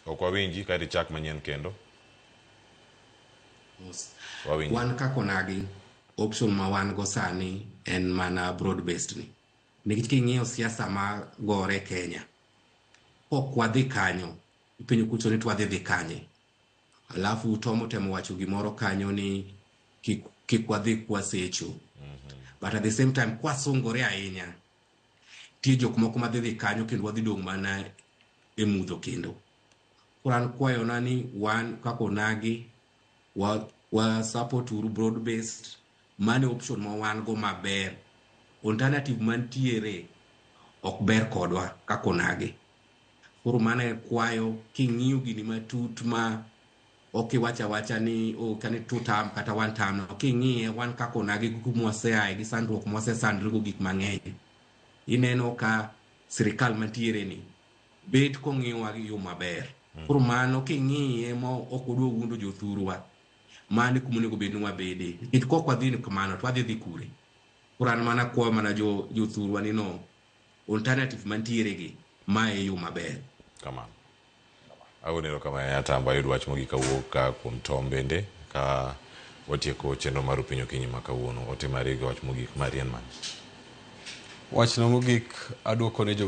Ok wawinji kaeto ichak manyien kendo. Wawinji. Wan kaka onagi, option ma wan go sani en mana broad based ni. Nikech king'iyo siasa ma gore Kenya, kok wadhi kanyo, ipenjo kucho ni to wadhi dhi kanye. Alafu Tom otemo wacho gimoro kanyo ni kik wadhi kwasecho. But at the same time kwasungore ahinya, nitie jok moko madhi dhi kanyo kendo wadhi dong' mana e mudho kendo. Koro an kwayona ni wan kaka onagi wa support uru broad based, mano e option ma wan go maber. Alternative mantiere ok ber kodwa kaka onagi. Koro mano e kwayo king'iyo gini matut ma ok iwacho awacha ni oh, kani two term kata one term no. King'iye wan kaka onagi gi kuma waseaye gi sandruok mwasesandre go gik mang'eny. Ineno ka sirikal mantiere ni bet kong'iyowa gi yo maber. Koro mano king'iye ma ok wadwa wuondo jothurwa, mano e kuma onego bed ni wabede. Nikech kok wadhi kamano to wadhi dhi kure? Koro an mana kwayo mana jothurwa ni no alternative mantiere gi ma e yo maber. Kamano. Agoni erokamano ahinya Tambo, ayud wach mogik kawuok ka kuom Tom bende ka watieko chenro mar Upinyo Okinyi ma kawuono. Ote mari gi wach mogik mari en mane? Wachna mogik aduoko ne jo